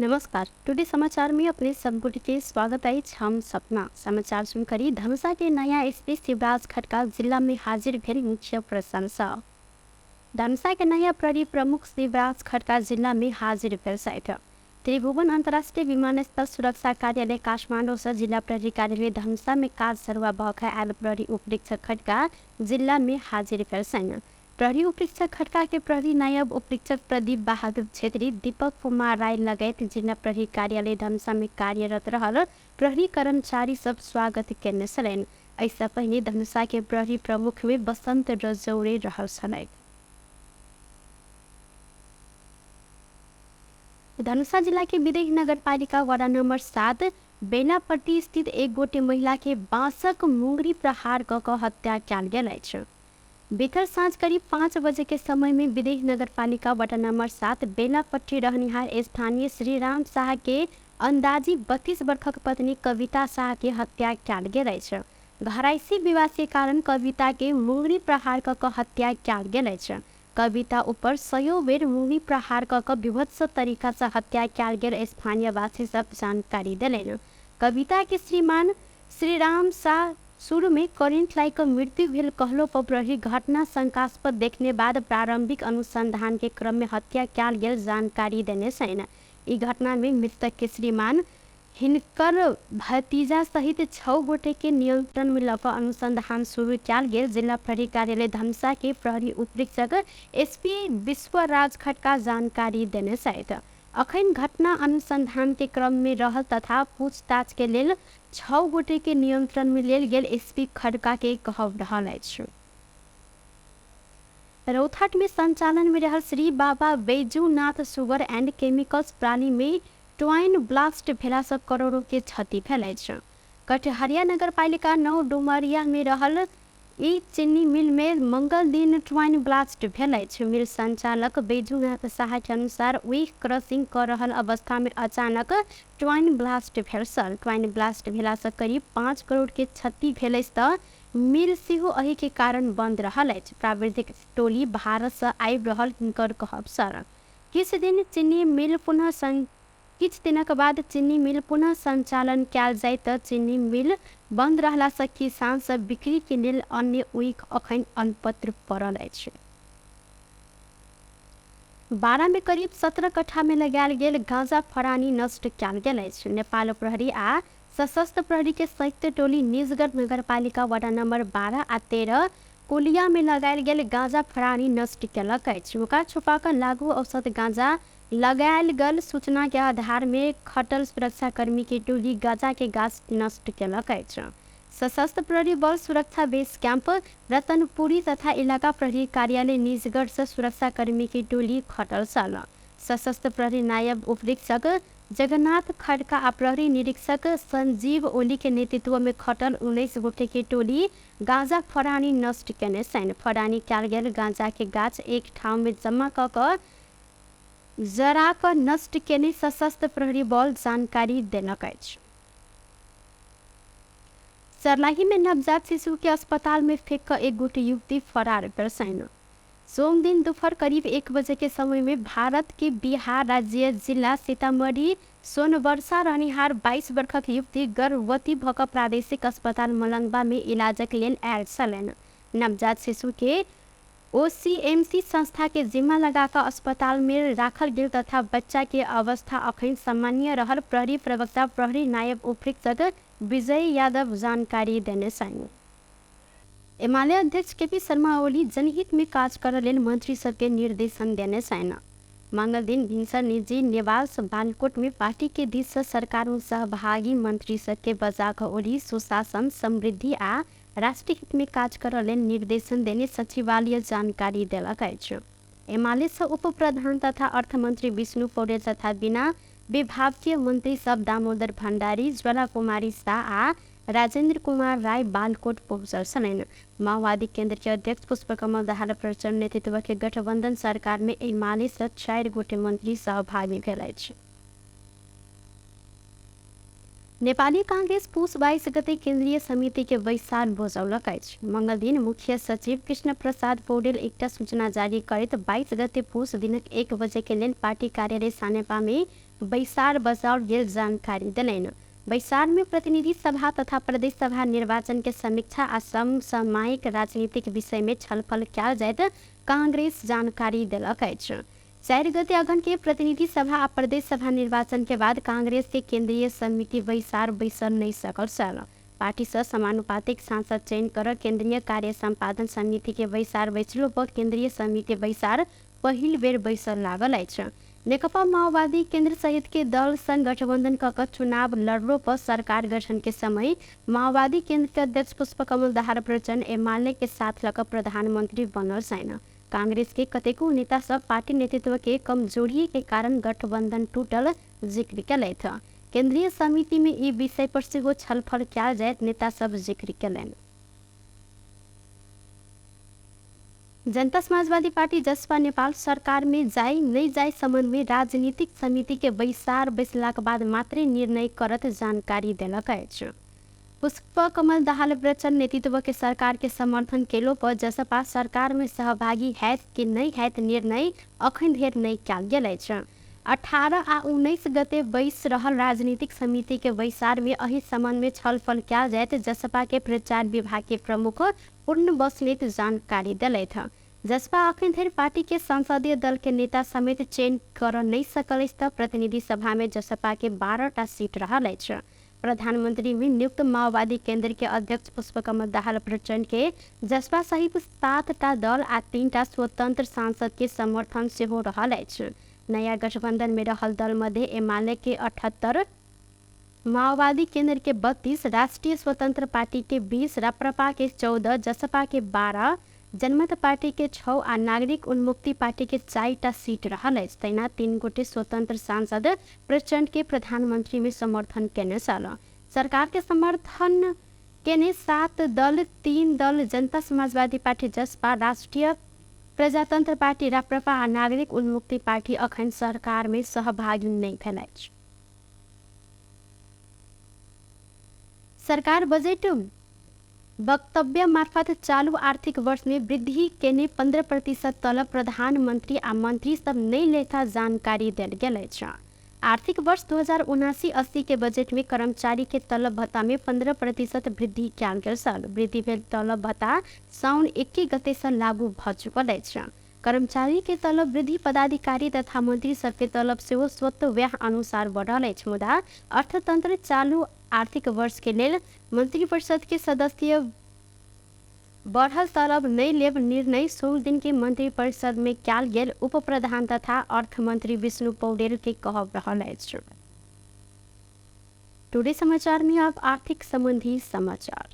नमस्कार, टुडे समाचार में अपने सब गोटे के स्वागत अछि। हम सपना समाचार सुनकरी धनुषा के नया एसपी शिवराज खड़का जिला में हाजिर भेल मुख्य प्रशंसा। धनुषा के नया प्रहरी प्रमुख शिवराज खड़का जिला में हाजिर भेल छथि। त्रिभुवन अंतर्राष्ट्रीय विमानस्थल सुरक्षा कार्यालय काठमाडौँ से जिला प्रहरी कार्यालय धनुषा में काज सरुआ भऽ के आयल प्रहरी उपरीक्षक खड़का जिला में हाजिर भेल छनि। प्रहरी उपरीक्षक खड़का के प्रहरी नायब उपरीक्षक प्रदीप बहादुर छेत्री, दीपक कुमार राय लगायत जिला प्रहरी कार्यालय धनुषा में कार्यरत रहल प्रहरी कर्मचारी सब स्वागत केने छलनि। एहिसँ पहिने धनुषा के प्रहरी प्रमुख में बसंत रजौरे रहल छलथि। धनुषा जिला के विदेह नगरपालिका वार्ड नंबर 7 बेलापट्टी स्थित एक गोटे महिला के बांसक मुंगरी प्रहार क कऽ हत्या कयल गेल अछि। बीतल साँझ करीब 5 बजे के समय में विदेह नगरपालिका वार्ड नंबर 7 बेलापट्टी रहनिहार स्थानीय श्रीराम शाह के अंदाजी 32 वर्षक पत्नी कविता शाह के हत्या कयल गेल अछि। घरायसी विवाद के कारण कविता के मुंगरी प्रहार क कऽ हत्या कयल गेल अछि। कविता ऊपर सयो बेर मुंगरी प्रहार क कऽ विभत्स तरीका से हत्या कयल गेल स्थानीयवासी सब जानकारी देलनि। कविता के श्रीमान श्रीराम शाह शुरू में करेंट लागि कऽ मृत्यु भेल कहलो पर प्रहरी घटना शंकास्पद देखने बाद प्रारंभिक अनुसंधान के क्रम में हत्या कयल गेल जानकारी देने छनि। ई घटना में मृतक के श्रीमान हिनकर भतीजा सहित 6 गोटे के नियंत्रण में लऽ कऽ अनुसंधान शुरू कयल गेल जिला प्रहरी कार्यालय धनुषा के प्रहरी उपरीक्षक एसपी विश्वराज खड़का जानकारी देने छथि। अखन घटना अनुसंधान के क्रम में रहल तथा पूछताछ के लेल 6 गोटे के नियंत्रण में लेल गेल एसपी खड़का के कहब रहल अछि। रौतहट में संचालन में रहल Shri Baba Baijunath sugar and chemicals प्राणी में ट्वाइन ब्लास्ट भेला से करोड़ों के क्षति भेल अछि। कटहरिया नगरपालिका 9 डुमरिया में रहल ई चीनी मिल में मंगल दिन ट्वाइन ब्लास्ट भेल अछि। मिल संचालक बैजूनाथ शाह के अनुसार वीक क्रशिंग कर रहल अवस्था में अचानक ट्वाइन ब्लास्ट भेल छल। ट्वाइन ब्लास्ट भेला से करीब 5 करोड़ के क्षति भेल अछि तऽ मिल सेहो एहि के कारण बंद रहल अछि। प्राविधिक टोली भारत से आबि रहल हिनकर कहब छल। किछु दिन चीनी मिल पुनः किछु दिनक बाद चीनी मिल पुनः संचालन कयल जाय तऽ चीनी मिल बंद रहला से किसान सब बिक्री के लेल अन्य ऊख अखन अनपत्र पड़ल अछि। बारा में करीब 17 कट्ठा में लगायल गेल गांजा फरानी नष्ट कयल गेल अछि। नेपाल प्रहरी आ सशस्त्र प्रहरी के संयुक्त टोली निजगढ़ नगरपालिका वार्ड नंबर 12 आ 13 कोलिया में लगायल गेल गांजा फरानी नष्ट केलक अछि। नुका छुपा कऽ लागू औसत गांजा लगायल गेल सूचना के आधार में खटल सुरक्षाकर्मी के टोली गांजा के गाछ नष्ट केलक अछि। सशस्त्र प्रहरी बल सुरक्षा बेस कैंप रतनपुरी तथा इलाका प्रहरी कार्यालय निजगढ़ से सुरक्षाकर्मी की टोली खटल छल। सशस्त्र प्रहरी नायब उपरीक्षक जगन्नाथ खड़का आ प्रहरी निरीक्षक संजीव ओली के नेतृत्व में खटल 19 गोटे के टोली गांजा फरानी नष्ट केने छनि। फरानी कयल गेल गांजा के गाछ एक ठाम में जमा कऽ कऽ जरा कऽ नष्ट केने सशस्त्र प्रहरी बल जानकारी देलक अछि। सर्लाही में नवजात शिशु के अस्पताल में फेंक कऽ एक गोटे युवती फरार भेल छनि। सोम दिन दोपहर करीब 1 बजे के समय में भारत के बिहार राज्य जिला सीतामढ़ी सोनवर्षा रहनिहार 22 वर्षक युवती गर्भवती भऽ कऽ प्रादेशिक अस्पताल मलंगवा में इलाजक लेल आयल छलनि। नवजात शिशु के ओसीएमसी संस्था के जिम्मा लगा कऽ अस्पताल में राखल गेल तथा बच्चा के अवस्था अखन सामान्य रहल प्रहरी प्रवक्ता प्रहरी नायब उपरीक्षक विजय यादव जानकारी देने छनि। एमाले अध्यक्ष केपी शर्मा ओली जनहित में काज करऽ लेल मंत्री सबके निर्देशन देने छनि। मंगल दिन भिनसर निजी निवास बालकोट में पार्टी के दिस से सरकार में सहभागी मंत्री सबके बजा कऽ ओली सुशासन, समृद्धि आ राष्ट्रीय हित में काज करऽ लेल निर्देशन देने सचिवालय जानकारी देलक अछि। एमाले से उप प्रधान तथा अर्थमंत्री विष्णु पौडेल तथा बिना विभागीय मंत्री सब दामोदर भण्डारी, ज्वाला कुमारी शाह आ राजेन्द्र कुमार राय बालकोट पहुँचल छलनि। माओवादी केंद्र के अध्यक्ष पुष्पकमल दाहाल प्रचण्ड नेतृत्व के गठबंधन सरकार में एमाले से 4 गोटे मंत्री सहभागी भेल अछि। नेपाली कांग्रेस पुस 22 गते केन्द्रीय समिति के बैसार बजौलक अछि। मंगल दिन मुख्य सचिव कृष्ण प्रसाद पौडेल एकटा सूचना जारी करैत 22 गते पुस दिनक 1 बजे के लेल पार्टी कार्यालय सानेपा में बैसार बजाओल गेल जानकारी देलनि। बैसार में प्रतिनिधि सभा तथा प्रदेश सभा निर्वाचन के समीक्षा आ समसामयिक राजनीतिक विषय में छलफल कयल जाइत कांग्रेस जानकारी देलक अछि। 4 गते अगहन के प्रतिनिधि सभा आ प्रदेश सभा निर्वाचन के बाद कांग्रेस के केंद्रीय समिति बैसार बैसल नहीं सकल छल। पार्टी से समानुपातिक सांसद चयन कर केंद्रीय कार्य संपादन समिति के बैसार बैसलो पर केंद्रीय समिति बैसार पहिल बेर बैसल लागल अछि। नेकपा माओवादी केंद्र सहित के दल संग गठबंधन क चुनाव लड़लो पर सरकार गठन के समय माओवादी केंद्र के अध्यक्ष पुष्पकमल दाहाल प्रचण्ड एमाले के साथ लक प्रधानमंत्री बनल छन्। कांग्रेस के कतेको नेता सब पार्टी नेतृत्व के कमजोरी के कारण गठबंधन टूटल जिक्र केलथि। केंद्रीय समिति में ई विषय पर सेहो छलफल कयल जाइत नेता सब जिक्र केलनि। जनता समाजवादी पार्टी जसपा नेपाल सरकार में जाय नहीं जाय संबंध में राजनीतिक समिति के बैसार बैसलाक बाद मात्रै निर्णय करत जानकारी देलक अछि। पुष्पकमल दाहाल प्रचण्ड नेतृत्व के सरकार के समर्थन केलो पर जसपा सरकार में सहभागी हैत कि नहीं हैत निर्णय अखन धरि नहीं कयल गेल अछि। 18 आ 19 गते बैस रहल राजनीतिक समिति के बैसार में एहि संबंध में छलफल कयल जाइत जसपा के प्रचार विभाग के प्रमुख पूर्ण बस्नेत जानकारी देलथि। जसपा अखन धरि पार्टी के संसदीय दल के नेता समेत चयन कर नहीं सकल अछि त प्रतिनिधि सभा में जसपा के 12टा सीट रहल अछि। प्रधानमंत्री में नियुक्त माओवादी केंद्र के अध्यक्ष पुष्पकमल दाहाल प्रचण्ड के जसपा सहित 7टा दल आ 3टा स्वतंत्र सांसद के समर्थन सेहो रहल अछि। नया गठबंधन में रहल दल मध्ये एमाले के 78, माओवादी केंद्र के 32, राष्ट्रीय स्वतंत्र पार्टी के 20, राप्रपा के 14, जसपा के 12, जनमत पार्टी के 6 आ नागरिक उन्मुक्ति पार्टी के 4टा सीट रहल अछि। तहिना 3 गोटे स्वतंत्र सांसद प्रचण्ड के प्रधानमंत्री में समर्थन केने छल। सरकार के समर्थन केने 7 दल, 3 दल जनता समाजवादी पार्टी जसपा, राष्ट्रिय प्रजातंत्र पार्टी राप्रपा आ नागरिक उन्मुक्ति पार्टी अखन सरकार में सहभागी नहीं भेल अछि। सरकार बजट वक्तव्य मार्फत चालू आर्थिक वर्ष में वृद्धि केने 15% तल प्रधानमंत्री आ मंत्री सब नहीं लेता जानकारी देल गेल अछि। आर्थिक वर्ष 2079-80 के बजट में कर्मचारी के तलब भत्ता में 15% वृद्धि कयल गेल छल। वृद्धि भेल तलब भत्ता साउन 1 गते से लागू भ चुकल अछि। कर्मचारी के तलब वृद्धि पदाधिकारी तथा मंत्री सबके तलब सेहो स्वतः व्यय अनुसार बढ़ल अछि। मुदा अर्थतंत्र चालू आर्थिक वर्ष के लेल मंत्रिपरिषद के सदस्य बढ़ल तलब नहीं लेब निर्णय सोम दिन के मंत्रिपरिषद में कयल गेल उप प्रधान तथा अर्थमंत्री विष्णु पौडेल के कहब रहल अछि। टुडे समाचार में अब आर्थिक संबंधी समाचार।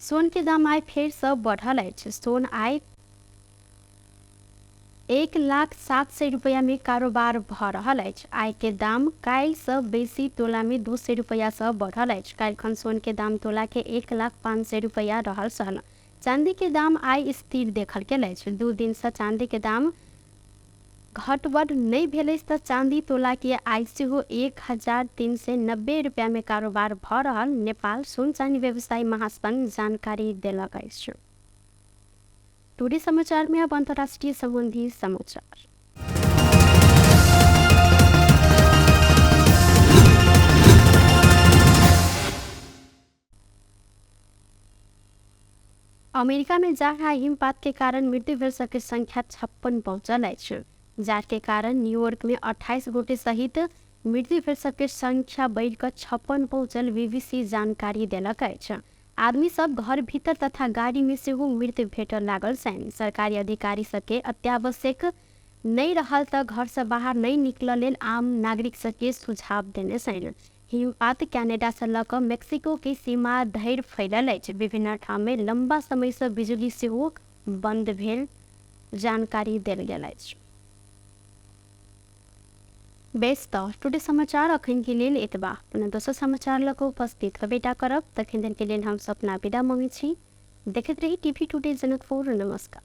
सोन के दाम आइ फेर से बढ़ल अछि। सोन आइ 1,07,000 रुपया में कारोबार भ रहल अछि। आइ के दाम काल्हि से बेसी तोला में 200 रुपया से बढ़ल अछि। काल्हिखन सोन के दाम तोला के 1,05,000 रुपया रहल छल। चांदी के दाम आइ स्थिर देखल गेल अछि। 2 दिन से चांदी के दाम घटबढ़ नहीं भेल अछि त चांदी तोला के आइ सेहो 1,390 रुपया में कारोबार भ रहल नेपाल सोन चांदी व्यवसायी महासंघ जानकारी देलक अछि। टुडे समाचार में अब अंतर्राष्ट्रीय संबंधी समाचार। अमेरिका में जाड़ आ हिमपात के कारण मृत्यु भेल सबके संख्या 56 पहुंचल अछि। जाड़ के कारण न्यूयॉर्क में 28 गोटे सहित मृत्यु भेल सबके संख्या बढ़ि कऽ 56 पहुंचल बीबीसी जानकारी देलक अछि। आदमी सब घर भीतर तथा गाड़ी में सेहो मृत्यु भेटल लागल छनि। सरकारी अधिकारी सबके अत्यावश्यक नहीं रहल त घर से बाहर नहीं निकलऽ लेल आम नागरिक सबके सुझाव देने छनि। हिमपात कनाडा से लऽ कऽ मेक्सिको के सीमा धरि फैलल अछि। विभिन्न ठाम में लंबा समय से बिजुली सेहो बंद भेल जानकारी देल गेल अछि। बेस त टुडे समाचार अखन के लेल एतबा। पुनः दोसर समाचार लऽ कऽ उपस्थित होबेटा करब। तखन के लेल हम सपना विदा मांगै छी। देखैत रही टीवी टुडे जनकपुर। नमस्कार।